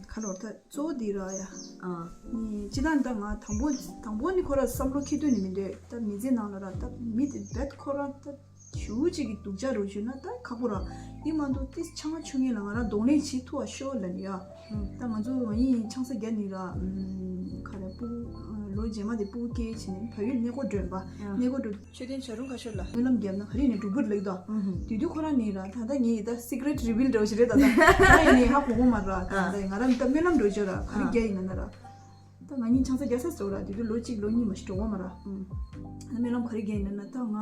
ཁ་ལོར་ད་གཙོ་བོ་འདི་ར་ཡ། ཨ། ནི་སྤྱི་བཏང་ད་ང་དང་པོ་དང་པོ་ནི་ཁོ་ར་བསམ་བློ་འཁྱེར་དུས་ནི་མི་འདོད་ད་མི་ཚེ་ནང་ལ་ར་ད་མི་དེ་རྦད་ཁོ་ར་ད་ཞུ་གཅིག་གི་སྡུག་ཅག་རུ་ཞུ་ན་ད་ཁག་པོ་ར། འདི་མ་གཏོགས་ཏིས་ཆང་ཆུང་ངེས་ལ་ང་ར་གདོང་ལེན་བྱེད་ཐུབ་བ་ཤོག་ལབ་ནི་ཡ། ད་ང་ཚོ་ང་ཡིན་ཆང་ས་རྒྱ་ནི་ར། ཁ་ར་སྤུ་གུ་ལོ་རྗེས་མ་དེ་སྤུ་གུ་སྐྱེས་བྱས་ནས་བལ་ཡུལ་གནས་སྐོར་འགྲོ་ཡིན་པ། གནས་སྐོར་འགྲོ། མཆོད་རྟེན་བྱ་རུང་ཁ་ཤོར་ལ་སྨོན་ལམ་བརྒྱབ་ན་ག་རེ་ནས་འགྲུབ་ཀྱི་རེད་ལབ་ཀྱི་འདུག་དུས་དུས་ཁོ་རང་ནི་ར་ད་ལྟ་ངས་ད་སི་ཀ་རེཊ་རི་བིལ་འདྲ་བོ་ཞིག་རེད་ད་ལྟ་ང་ཡིན་ནས་ཧ་གོ་གོ་མ་ར། ད་ལྟ་ང་རང་ད་སྨོན་ལམ་འགྲོ་བྱོས་ར་ག་རེ་རྒྱ་ཡིན་ན་ན་ར། ད་ང་གཉིས་ཆང་ས་རྒྱག་ས་ཟེར་བ་ར་དུས་དུས་ལོ་གཅིག་ལོ་གཉིས་མ་ཞིག་འགྲོ་གོ་མ་ར། ད་སྨོན་ལམ་ག་རེ་རྒྱ་ཡིན་ན་ན་ད་ང་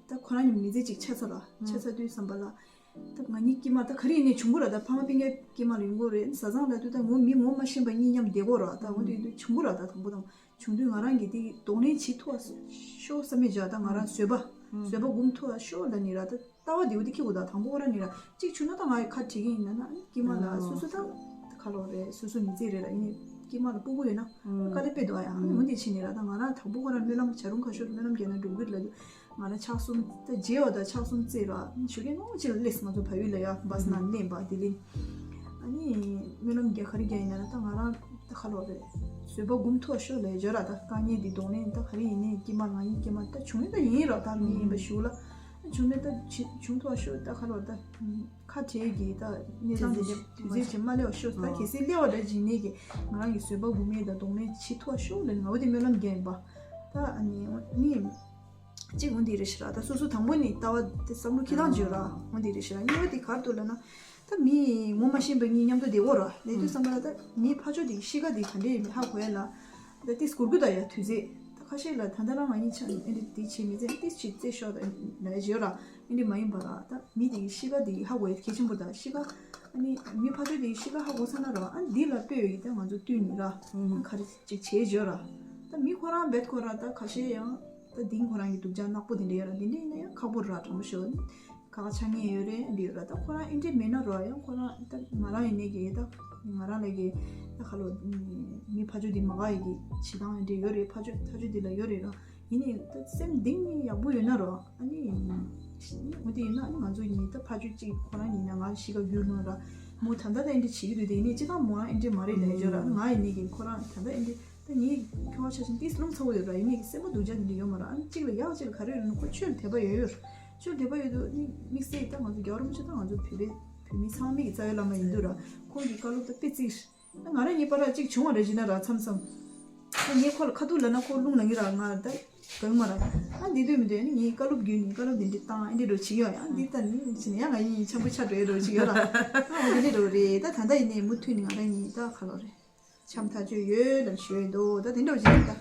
ད་ཁོ་རང་གཉིས་མི་ཚེ་གཅིག་ཆད་ས་ར་ཆད་ས་དུས་བསམ་པ་ལ། ད་ང་གཉིས་དཀྱིལ་མ་ད་ག་རེ་ཡིན་ནས་བྱུང་གོ་ར་ད་ཕ་མ་སྤུན་ཀྱག་དཀྱིལ་མ་ལ་ཡོང་གོ་རེད་བཟའ་ཚང་ལ་དུས་ད་ངོ་མི་ངོ་མ་ཤེས་པ་གཉིས་མཉམ་བསྡད་གོ་ར་ད་འོ་དུས་དུས་བྱུང་གོ་ར་ད་དང་པོ་དང་། བྱུང་དུས་ང་རང་གིས་དེ་གདོང་ལེན་བྱེད་ཐུབ་པ་ཤོག་བསམ་མེད་བྱ་ད་ང་རང་བཟོད་པ། བཟོད་པ་སྒོམ་ཐུབ་པ་ཤོག་ལ་ནི་ར་ད་ལྟ་བ་དེ་འོ་དེ་ཁྱི་གོ་ད་དང་པོ་ཁོ་ར་ནི་ར་གཅིག་བྱུང་ན་ད་ང་ཡི་ཁ་བྲིས་ཀྱི་ཡིན་ན་ན་ཨ་ནི་དཀྱིལ་མ་ལ་སོ་སོ་ད་ཁ་ལོ་རེད་སོ་སོ་མི་ཚེ་རེད་ར་ཡིན་ནི་དཀྱིལ་མ་ལ་སྤུ་གུ་ཡོད་ན་དཀའ་ལས་དཔེ་འདུག་ཨ་ཡ་ཨ་ནི་འོ་དེ་ཕྱིན་ནི་ར་ད་ང་རང་དང་པོ་ཁོ་ར་སྨོན་ལམ་བྱ་རུང་ཁ་ཤོར་སྨོན་ལམ་རྒྱབ་ན་འགྲུབ་གི་རེད་ལ་དུས་ང་རང་ཕྱག་གསུམ་ད་རྗེས་བ་ད་ཕྱག་གསུམ་རྩེས་ར་ཞུ་མཁན་ངོ་ཅི་ལ་སླེབས་ང་ཚོ་བལ་ཡུལ་ལ་ཡ་བཱས་ནང་སླེབས་པ་དེ་ལིན། ཨ་ནི་སྨོན་ལམ་རྒྱག་ག་རེ་རྒྱག་ཡིན་ན་ན་ད་ང་རང་ད་ཁ་ལོ་རེད། བཟོད་པ་སྒོམ་ཐུབ་ཤོག་ལས་བརྗོད་ར་ད་དཀའ་ངལ་འདི་གདོང་ལེན་ད་ག་རེ་ཡིན་ནའི་དཀྱིལ་མ་ང་ཡིན་དཀྱིལ་མ་ད་བྱུང་ནས་ད་ཡིན་ར་ད་མི་ཡིན་པ་ཞུ་ལ། བྱུང་ནས་ད་བྱུང་ཐུབ་ཤོག་ད་ཁ་ལོ་ད་ཁ་བྲལ་གི་ད་གནས་སྟངས་དེ་འདྲ་དུས་ཚོད་ཅིག་མ་སླེབས་པ་ཤོག་ད་གལ་སྲིད་སླེབས་པ་འདྲ་བྱིན་ནས་གི་ང་རང་གི་བཟོད་པ་སྒོམ་ཡས་ད་གདོང་ལེན་བྱེད་ཐུབ་ཤོག་ལས་ང་བ་དེ་སྨོན་ལམ་རྒྱག་ཡིན་པ། ད་ཨ་ནི་ཨ་ནི། གཅིག་འོ་འདི་རེད་ཤི་ར་ད་སོ་སོ་དང་པོ་ནི་ལྟ་བ་དེ་བསམ་བློ་ཁྱི་དང་བརྗོད་ར་འོ་འདི་རེད་ཤི་ར་གཉིས་པ་དེ་གར་དུ་ལ་ན་ད་མི་ངོ་མ་ཤེས་པའི་གཉིས་མཉམ་དུ་བསྡད་འོ་ར་ལས་དུས་བསམ་པ་ལ་ད་མི་ཕ་ཆོས་དེ་གཤིས་ཀ་དེ་ག་འདྲས་ཡིན་ཧ་གོ་ཡ་ལ་ད་དེ་སྐོར་གུ་ད་ཡ་དུས་ཚེ་ད་ཁ་ཤས་ལ་ད་ལྟ་རང་ང་གཉིས་ཆ་ཨེ་འདྲས་དེ་བྱེད་མི་ཚེ་ཨེ་འདྲས་བྱེད་རྩེ་ཤོག་ད་ལ་བརྗོད་ར་ཨེ་འདྲས་མ་ཡིན་པ་ར་ད་མི་དེ་གཤིས་ཀ་དེ་ཧ་གོ་ཡ་གལ་ཆེན་པོ་ད་གཤིས་ཀ་ཨ་ནི་མི་ཕ་ཆོས་དེ་གཤིས་ཀ་ཧ་གོ་ས་ན་ར་ཨ་འདི་ལ་ལྟོས་ཡོད་ཀྱི་ད་ང་ཚོ་བསྟུན་ནི་ར་ཁ་རེ་ཅིག་བྱེད་བརྗོད་ར་ད་མི་ཁོ་རང་བེད་ཁོ་ར་ད་ཁ་ཤས་ཡང་། ད་འདི་ཁོ་རང་གི་སྡུག་ཅག་ནག་པོ་དེ་འདྲ་ཡོད་ར་འདི་འདྲ་ཡིན་ན་ཡང་ཁག་པོ་ར་དྲང་པོ་ཤོད་ནི་ཁ་ཁ་ཆག་ངེས་ཡོད་རེད་འདི་ཡོད་ར་ད་ཁོ་རང་ཨེ་འདྲ་མེད་ན་ར་ཡང་ཁོ་རང་ད་ང་རང་ཡིན་ནའི་གི་ད་ང་རང་ལ་གི་ད་ཁ་ལོ་མི་ཕ་ཆོས་འདི་མ་དགའ་ཡི་གི་བྱེད་སྟངས་ཨེ་འདྲ་ཡོད་རེད་ཕ་ཆོས་ཕ་ཆོས་འདི་ལ་ཡོད་རེད་ར་ཡིན་ནའི་ད་སེམས་གཏིང་ནས་ཡག་པོ་ཡོད་ན་ར་ཨ་ནི་འོ་དེ་ཡིན་ན་ཨ་ནི་ང་ཚོ་གཉིས་ད་ཕ་ཆོས་གཅིག་ཁོ་རང་ཡིན་ན་ང་གཤིས་ཀ་འགྱུར་ནོ་ར་མོ་ད་ལྟ་ད་ཨེ་འདྲ་བྱེད་ཀྱི་འདུག་དེ་ཡིན་ནའི་སྤྱི་བཏང་མོ་རང་ཨེ་འདྲ་མ་རེད་ལ་ཡ་ཇོ་ར་ང་ཡིན་ནའི་གི་ཁོ་རང་ད་ལྟ་ཨེ་འདྲ། ད་ངའི་ཁྱོ་ག་ཆ་ཆེན་ཏིས་རླུང་ཚ་བོ་ཡོད་ར་ཡིན་ནའི་སེམས་པ་སྡུག་ཅག་འདི་འདྲ་ཡོད་མ་ར་ཨ་ནི་གཅིག་ལ་ཡག་གཅིག་ལ་ག་རེ་ཡོད་ན་ཁོ་ཆོས་ལ་དད་པ་ཡོད་ཡོད་ཆོས་ལ་དད་པ་ཡོད་དུ་ནི་དམིགས་བསལ་ད་ང་ཚོ་རྒྱལ་བ་རིན་པོ་ཆེ་ད་ང་ཚོ་བོད་པའི་བོད་མི་ཚང་མའི་རྩ་བའི་བླ་མ་ཡིན་དུས་ར་ཁོང་གི་བཀའ་སློབ་ད་དཔེ་བརྩིགས་ད་ང་རང་ངའི་པ་ར་གཅིག་བྱུང་བ་ར་བྱིན་ན་ར་མཚམས་མཚམས་ད་ངའི་ཁོ་ལ་ཁ་ཐུག་ལབ་ན་ཁོ་རླུང་ལངས་གི་ར་ང་ད་གང་མ་ར་ཨ་འདི་དུས་མི་འདུག་ཨ་ནི་ངའི་བཀའ་སློབ་བརྒྱུད་ནས་བཀའ་སློབ་འདི་འདྲ་བཏང་ཨ་འདི་འགྲོ་བྱེད་ཡོད་ཡང་འདི་ལྟ་ནི་བྱིན་ན་ཡང་ང་ཡིན་འཆམ་པོ་ཆགས་འགྲོ་ཡ་འགྲོ་བྱེད་ཡོད་ར་ཨ་འོ་འདི་འདྲ་འགྲོ་རེད་ད་ད་ལྟ་ཡིན་ནའི་མུ་མཐུད་ནས་ང་རང་ཡིན་ད་ཁ་ལོ་རེད། འཆམ་ཐག་ཆོད་ཡོད་ལབ་ཞུ་ཡོད་འདུག་ད་དེ་འདྲ་བྱས་ད། ད་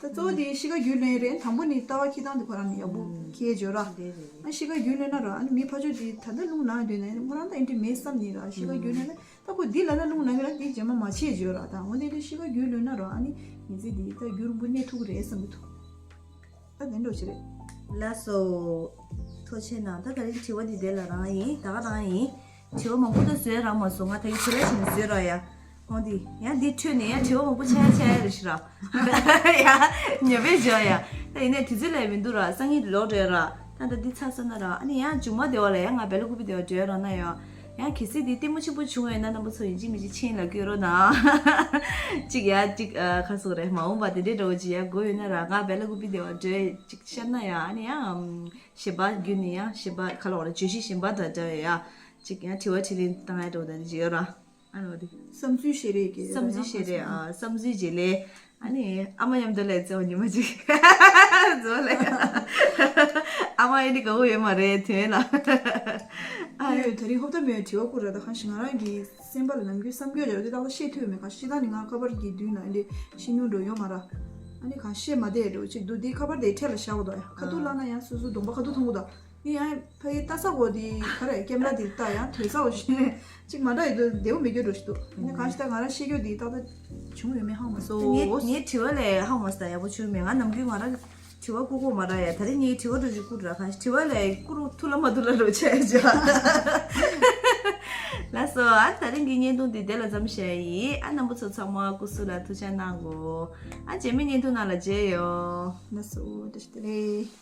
གཙོ་བོ་དེ་གཤིས་ཀ་རྒྱུས་ལོན་རེད་དང་པོ་ནི་ལྟ་བ་ཁྱི་སྟངས་དེ་ཁོ་རང་ནི་ཡག་པོ་ཁྱེད་བརྗོད་ར། ཨ་གཤིས་ཀ་རྒྱུས་ལོན་ན་ར་ཨ་ནི་མི་ཕ་ཆོས་དེ་ད་ལྟ་རླུང་ལངས་དོན་ན་ཨ་ནི་ཁོ་རང་ད་ཨེ་འདྲ་མེད་བསམ་ནི་ར་གཤིས་ཀ་རྒྱུས་ལོན་ན་ད་ཁོ་འདི་ལ་ན་རླུང་ལངས་ཡོད་ན་དེ་རྗེས་མ་མ་བྱེད་བརྗོད་ར་ད་འོ་དེ་དེ་གཤིས་ཀ་རྒྱུས་ལོན་ན་ར་ཨ་ནི་མི་ཚེ་དེ་ད་རྒྱུན་རིང་པོ་གནས་ཐུབ་ཀྱི་རེད་བསམ་གྱི་འདུག་ད་དེ་འདྲ་བྱེད་རེད། ལགས་སོ། ཐུགས་རྗེ་གནང་ད་ད་རིང་དྲི་བ་འདི་དེ་ལ་རང་ཡིན་ད་ག་རང་ཡིན། དྲི་བ་མང་པོ་ད་བཟོས་རག་མ་སོང་ང་ད་གི་དྲི་བ་བྱས་ནས་བཟོས་རག་ཡ། ཧོང་འདི་ཡང་འདི་འཕྲོས་ནས་ཡང་དྲི་བ་མང་པོ་ཆགས་ཡ་ཆགས་ཡ་རེད་ཤི་ར། ཡ་ཉེ་བའི་བྱ་ཡ། ད་ཡིན་ནའི་དུས་ཚོད་ལས་མི་འདུག་ར་སང་ཉིན་ལོག་འགྲོ་ཡ་ར། ད་ད་འདི་ཚ་ས་ན་ར་ཨ་ནི་ཡང་མཇུག་མ་བདེ་བ་ལ་ཡང་ང་བེ་ལ་ཀུ་པི་བདེ་བ་འགྲོ་ཡ་ར་ན་ཡ། ཡང་གལ་སྲིད་འདི་ལྟད་མོ་ཆེན་པོ་བྱུང་བས་ན་རྣམ་པ་ཚོ་ཡིན་གཅིག་མིན་གཅིག་མཆན་ལ་བཀོད་རོགས་གནང་། གཅིག་ཡ་གཅིག་ཁ་སོགས་རེད་མ་འོངས་པ་དེ་འདྲའི་འགྲོ་གི་ཡ་དགོས་ཡོད་ན་ར་ང་བེ་ལ་ཀུ་པི་བདེ་བ་འགྲོ་གཅིག་ཤར་ན་ཡ་ཨ་ནི་ཡང་། གཞན་པ་བརྒྱུད་ནས་ཡང་གཞན་པ་ག་ལ་བ་ལ་བརྗོད་གཞི་གཞན་པ་དང་འདྲ་བའི་ཡ། གཅིག་ཡང་དྲི་བ་དྲིས་ལན་བཏང་ཡ་འགྲོ་དང་འདི་ཡོད་ར། ཨ་ནི་བ་དེ། བསམ་ཚུལ་བཤད་རེས་ཀྱི་བསམ་ཚུལ་བཤད་རེས་ཨ་བསམ་ཚུལ་བརྗེ་ལས། ཨ་ནི་ཨ་མ་མཉམ་དུ་ལས་བརྩེ་བ་ཉི་མ་གཅིག་བརྩེ་བ་ལས། ཨ་མ་ཨེ་འདི་དགའ་བོ་ཡོད་མ་རེད་དོན་ལ། ཨ་ཡོད་ད་རིང་ཧོབ་ཏ་མེད་དྲི་བ་བསྐུར་ར་ད་གང་ཞིག་ང་རང་གི་སེམས་པ་ལ་ནམ་རྒྱུན་བསམ་རྒྱུ་ཡོད་ར་དེ་ད་ལྟ་བཤད་ཐུབ་མེད་གང་ཞིག་ད་ནི་ང་ཁ་པར་གྱི་མདུན་ལ་ཨེ་འདི་ཤི་ཉུང་འགྲོ་ཡོད་མ་ར། ཨ་ནི་གང་བཤད་མ་བསྡད་འགྲོ་གཅིག་འདུག་འདི་ཁ་པར་དེ་འཕྲལ་ལ་བཞག་གོ་ད་ཡ་ཁ་ཐུག་བླངས་ན་ཡང་སོ་སོ་གདོང་པ་ཁ་ཐུག་མཐོང་གོ་ད། ངས་ཡང་ཕ་གི་ལྟ་ས་གོ་དེ་ག་རེ་ཀེམ་ར་དེ་ལྟ་ཡང་དོད་ས་འོ་ཞེས་ནས་གཅིག་མ་འདྲ་ཡོད་དུས་བདེ་བོ་མི་འགྱུར་འགྲོ་ཞིག་འདུག་ཡིན་ན་གང་ཞིག་ད་ང་རང་ཤེས་རྒྱུ་དེ་ཏག་ཏག་བྱུང་ཡོད་མེད་ཧང་མ་སོང་། ངའི་ངའི་དྲི་བ་ལས་ཧང་མ་སོང་། ད་ཡག་པོ་བྱུང་མེད། ང་ནམ་རྒྱུན་ང་རང་དྲི་བ་བསྐུར་གོ་མ་ར་ཡ། ད་རིང་ངའི་དྲི་བ་འགྲོ་ཞིག་བསྐུར་ར། གང་ཞིག་དྲི་བ་ལས་བསྐུར་ཐུབ་ལ་མ་ཐུབ་ལ་རོ་ཆད་ཅག་ལགས་སོ། ཨ་ད་རིང་གི་བརྙན་ཐུང་འདི་དེ་ལ་མཚམས་བཞག་ཡིན། ཨ་རྣམ་པ་ཚོ་ཚང་མ་སྐུ་གཟུགས་ལ་ཐུགས་ཅག་གནང་གོ། ཨ་རྗེས་མའི་བརྙན་ཐུང་ནང་ལ་མཇལ་ཡོང་། ལགས་སོ། བཀྲ་ཤིས་བདེ་ལེགས།